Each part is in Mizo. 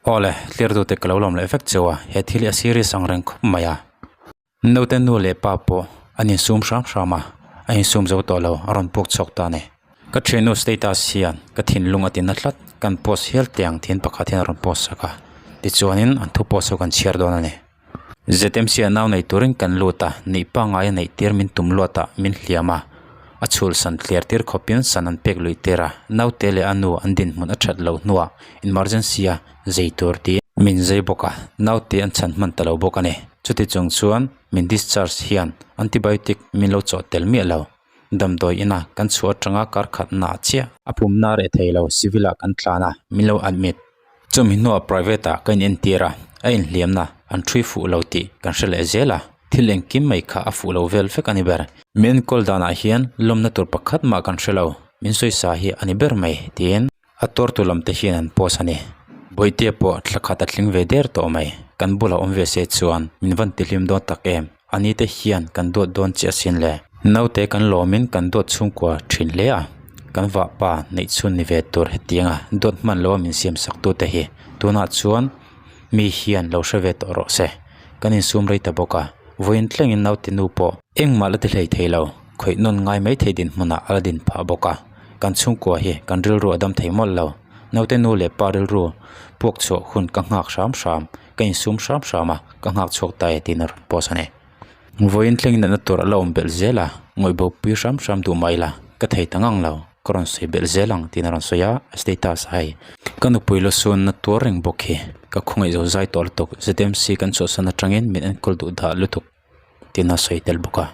Awle, tlirtute ka lo lawm leh vek cheu a, he thil hi a serious ang reng khawp mai a. Naute nu leh pa pawh an insum hram hram a, a insum zo tawh lo, a rawn puak chhuak ta a ni. Ka thiannu status hian ka thinlung a ti na tlat, kan post hial teh ang thin pakhat hian a rawn post sak a, tichuanin an thu post ho kan chhiar dawn a ni. ZMC ah nau nei turin kan lut a, neih pangngai a neih tir min tum luat ah min hliam a, a chhul san thliar tir khawpin san an pek luih tir a, naute leh a nu an dinhmun a that loh hnuah emergency a zei tur tiin min zei bawk a, naute an chhan hman ta lo bawk a ni. Chuti chung chuan min discharge hian antibiotic min lo chawh tel miah lo, damdawi ina kan chhuah atanga kar khat na ah chiah. A pumna reh thei lo civil ah kan tlan a, min lo admit. Chumi hnuah private ah ka inentir a, a inhliamna an ṭhui fuh lo tih kan hre leh zel a, thil engkim mai kha a fuh lo vel vek a ni ber. Min enkawl danah hian lawmna tur pakhat mah kan hre lo, min sawisa hi a ni ber mai tiin a tuartu lam te hian an post a ni. Bawihtea pawh thla khat a tling ve der tawh mai, kan bulah awm ve se chuan min van tihlim dawn tak em, a ni te hian kan duat dawn chiah asin le. Naute kan lawmin kan duat chhungkua thin hle a, kan vahpa neih chhun ni ve tur hetianga duat hman loa min siam sak tute hi tunah chuan mi hian lo hre ve tawh rawh se. Kan insum rei ta bawk a, vawiin tlengin naute nu pawh engmah la ti hlei thei lo, khawih nawn ngai mai thei dinhmunah a la din phah bawk a, kan chhungkua hi kan rilru a dam thei mawlh lo. Naute nu leh pa rilru puak chhuah hun ka nghak hram hram, ka insum hram hram a, ka nghak chhuak ta e tiin a rawn post a ni. Vawiin thleng natna tur a la awm belh zel a, ngawih bo pui hram hram duh mai la, ka thei ta ngang lo, ka rawn sawi belh zel ang tiin a rawn sawi a, a status a hei. Ka nupui la suanna tuar reng bawk hi, ka khawngaih zo zai tawh lutuk, ZMC kan chhuahsan atangin min enkawl duh dah lutuk tiin a sawi tel bawk a.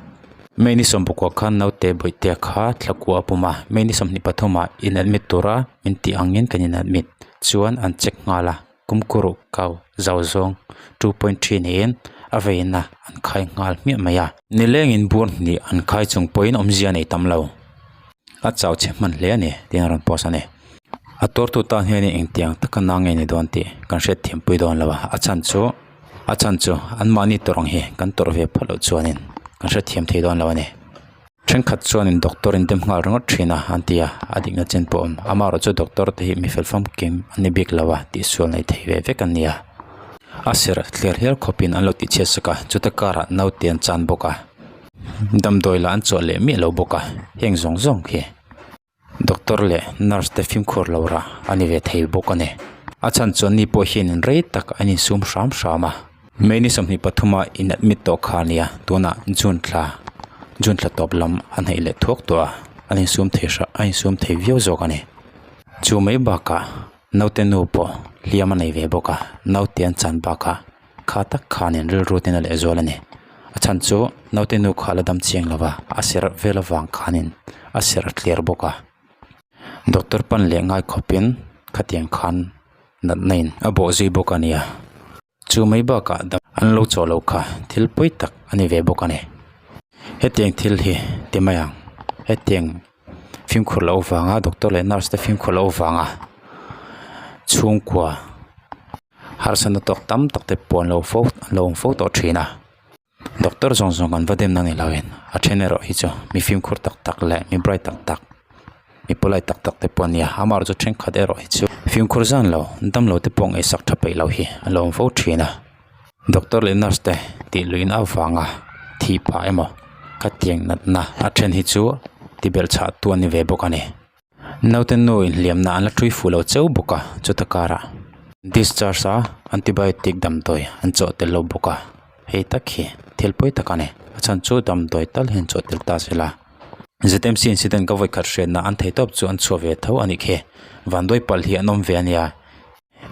May ni sawmpakua khan naute bawihtea kha thlakua a pum a, May ni 23 ah in admit tura min tih angin kan in admit chuan an check nghal a. Kumkuruh kau zau zawng 2.3 niin a veina an khai nghal hmiah mai a. Nilengin bur hnih an khai chung pawhin awmzia nei tam lo. A chau chhe hman hle a ni tiin a rawn post a ni. A tuartu tan hianin engtiang taka na nge ni dawn tih kan hriat thiampui dawn lo a, a chhan chu a chhan chu anmahni tawrh ang hi kan tawrh ve phawt loh chuanin kan hrethiam thei dawn lo a ni. Thenkhat chuanin doctor in dem nghal ringawt thin a an ti a, a dikna chen pawh a awm. Amaherawhchu doctor te hi mi fel famkim an ni bik lo a, tihsual nei thei ve vek an ni a. A serh thler hial khawpin an lo tihchhiat sak a, chuta karah naute an chan bawk a, damdawi lah an chawh leh miah lo bawk a, heng zawng zawng khi doctor leh nurse te fimkhur lo rah a ni ve thei bawk a ni. A chhan chuan ni pawh hianin rei tak an insum hram hram a. May ni 23 a in admit tawh kha a nia, tunah June thla June thla tawp lam a hnaih leh thuak tawh a, an insum thei hra a insum thei viau zawk a ni. Chu mai bakah naute nu pawh hliam a nei ve bawk a, naute an chan bakah kha tak khanin rilru ten a lehzual a ni. A chhan chu naute nu kha la dam chiang lo va, a serh vel avang khanin a serh a tler bawk a. Doctor pan leh ngai khawpin khatiang khan natna in a bawh zui bawk a nia. Chu mai bakah dam an lo chawh loh kha thil pawi tak a ni ve bawk a ni. Hetiang thil hi ti mai ang, hetiang fimkhur loh avanga doctor leh nurse te fimkhur loh avanga chhungkua harsatna tawk tam tak te pawh an lo fo an lo awm fo tawh thin a. Doctor zawng zawng kan va demna ni loin a then erawh hi chu mi fimkhur tak tak leh mi bright tak tak mi polite tak tak te pawh an nia amaherawhchu thenkhat erawh hi chu fimkhur zan lo damlo te pawh ngaihsak tha peih lo hi a lo awm fo thin a doctor leh nurse te tih luih na avanga thi phah emaw khatiang natna a then hi chu ti belh chhah tu an ni ve bawk a ni. Naute nu inhliamna an la ṭui fuh lo cheu bawk a chuta karah discharge a antibiotic damdawi an chawh tel lo bawk a hei tak hi thil pawi tak a ni a chhan chu damdawi tal hian chawh tel ta se la ZMC incident ka vawikhat hriatna an thei tawp chu an chhuah ve tho a nih khi vanduai palh hi an awm ve a nia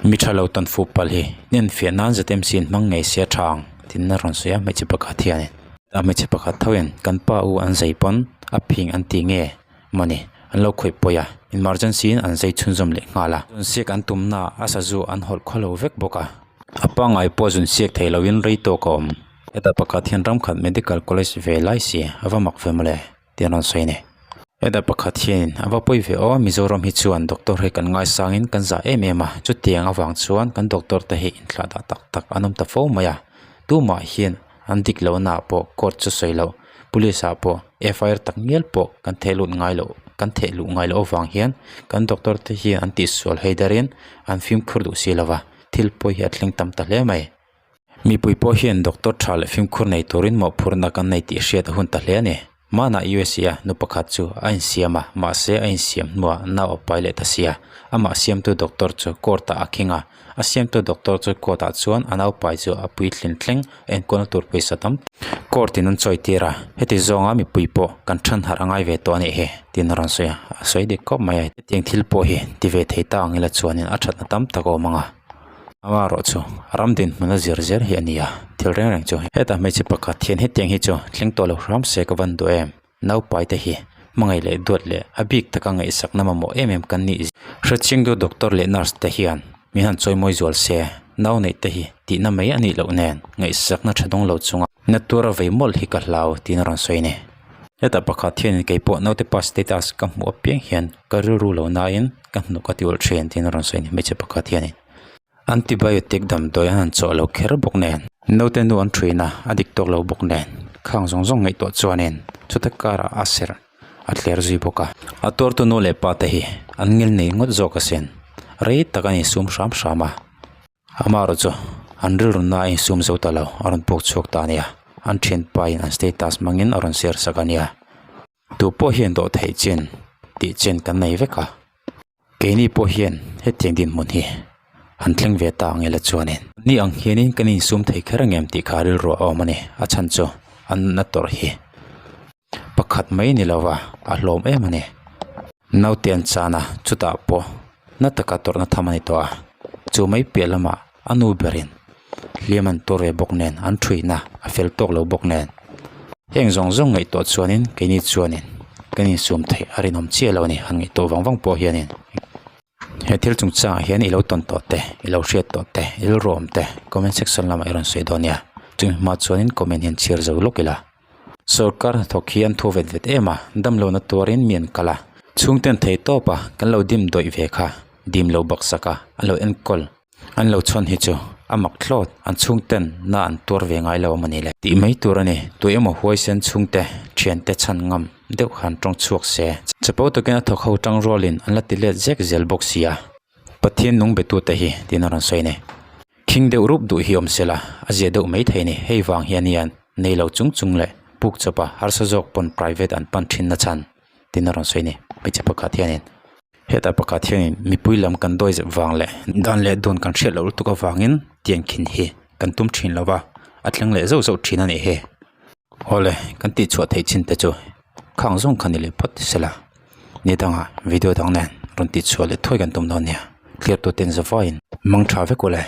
mi tha lo tawn fuh palh hi hnen fiah nan ZMC in hmang ngei se a tha ang tiin a rawn sawi a hmeichhe pakhat hianin a hmeichhe pakhat tho in kan pa u an zai pawn a phing an ti nge. Mawni an lo khawih pawi a, emergency in an zai chhunzawm leh nghal a. Zun siak an tumna a sazu an hawlh khaw lo vek bawk a. A pangngai pawh zun siak thei loin rei tawk a awm. Heta pakhat hian ramkhat medical college ve lai si a va mak ve mawle tih an rawn sawi a ni. Heta pakhat hianin a va pawi ve aw, Mizoram hi chuan doctor hi kan ngaisangin kan zah em em a, chutiang avang chuan kan doctor te hi inthlah dah tak tak an awm ta fo mai a, tumah hian an dik lohnaah pawh court chu sawi loh. Police ah pawh FIR tak ngial pawh kan theh lut ngai loh kan theh luh ngai loh avang hian kan doctor te hian an tihsual hei darin an fimkhur duh si lova. thil pawi hi a thleng tam ta hle mai. Mipui pawh hian doctor tha leh fimkhur nei turin mawhphurhna kan nei tih hriat a hun ta hle a ni. Hmanah USA a nu pakhat chu a insiam a, mahse a insiam hnuah nau a pai leh ta sia. Amah siamtu doctor chu court ah a khing a, a siamtu doctor chu court ah chuan a naupai chu a puitlin thleng a enkawlna tur pawisa tam court in an chawi tir a, heti zawnga mipui pawh kan then harh a ngai ve tawh a nih hi tiin a rawn sawi a, a sawi dik khawp mai a, hetiang thil pawh hi ti ve thei ta ang ila chuanin a thatna tam tak a awm ang a. Amaherawh chu ram dinhmun a zir zel hi a ni a, thil reng reng chu hetah hmeichhe pakhat hian hetiang hi chu thleng tawh lo hram se ka van duh em, naupai te hi hmangaih leh duat leh a bik taka ngaihsakna mamawh em em kan nih hrechiangtu doctor leh nurse te hian min han chawimawi zual se, nau neih te hi tihna mai a nih loh nen ngaihsakna tha dawng lo chunga na tura vei mawlh hi ka hlau tiin a rawn sawi a ni. Hetah pakhat hian keipawh naute pa status ka hmuh apiang hian ka rilru lo nain ka hnuk a ti ulh thin tiin a rawn sawi a ni hmeichhe pakhat hianin antibiotic damdawi an han chawh lo kher bawk nen naute nu an ṭhuin a a dik tawk lo bawk nen khang zawng zawng ngaihtuah chuanin chuta karah a serh a thler zui bawk a a tuartu nu leh pa te hi an ngil nei ngawt zawk asin rei tak an insum hram hram a. Amaherawh chu an rilru na a insum zo ta lo a rawn puk chhuak ta a nia an thianpa in an status hmangin a rawn share sak a nia tu pawh hian dawh theih chin tih chin kan nei vek a keini pawh hian hetiang dinhmun hi han thleng ve ta ang ila chuanin ni ang hianin kan insum thei kher ang em tih kha rilru a awm a ni a chhan chu an natna tawrh hi pakhat mai ni lova a hlawm em a ni naute an chan a chutah pawh na taka tawrhna tham a ni tawh a chu mai piah lamah a nu berin hliam an tur ve bawk nen an thuina a fel tawk lo bawk nen heng zawng zawng ngaihtuah chuanin keini chuanin kan insum theih a rinawm chiah lo a ni han ngaihtuah vang vang pawh hianin. He thil chungchangah hian i lo tawn tawh te i lo hriat tawh te i rilru awm te comment section lamah i rawn sawi dawn nia chumi hma chuanin comment hian chhiar zo lawk ila. Sorkar hnathawk hi an thu vet vet em a, damlo na tuarin mi an kal a. Chhungten thei tawp a, kan lo dim dawih ve kha, dim lo baksak a, an lo enkawl. An lo chhawn hi chu a mak thlawt, an chhungten na an tuar ve ngai lo a mawni le. Tih mai tur a ni, tu emaw huaisen chhungte thiante chhan ngam deuh khan tawng chhuak se. Chapo takin a thawk ho tang rualin an la ti let zek zel bawk si a. Pathian nung betute hi tiin a rawn sawi a ni. Khing deuh rup duh hi awm sela, a zia deuh mai thei a ni. Hei vang hian hian nei lo chung chung leh puk chawpa harsa zawk pawn private an pan thin na chhan tin a rawn sawi a ni. Hmeichhe pakhat hianin hetah pakhat hianin mipui lam kan dawi zep vang leh dan leh dun kan hriat loh lutuk avangin tiang khin hi kan tum thin lo va, a thleng leh zauh zauh thin a nih hi. Awle kan tih chhuah theih chin te chu khang zawng kha ni leh phawt sela ni dangah video dang nen rawn tih chhuah leh thuai kan tum dawn nia thlir tuten zavaiin mang tha vek ule.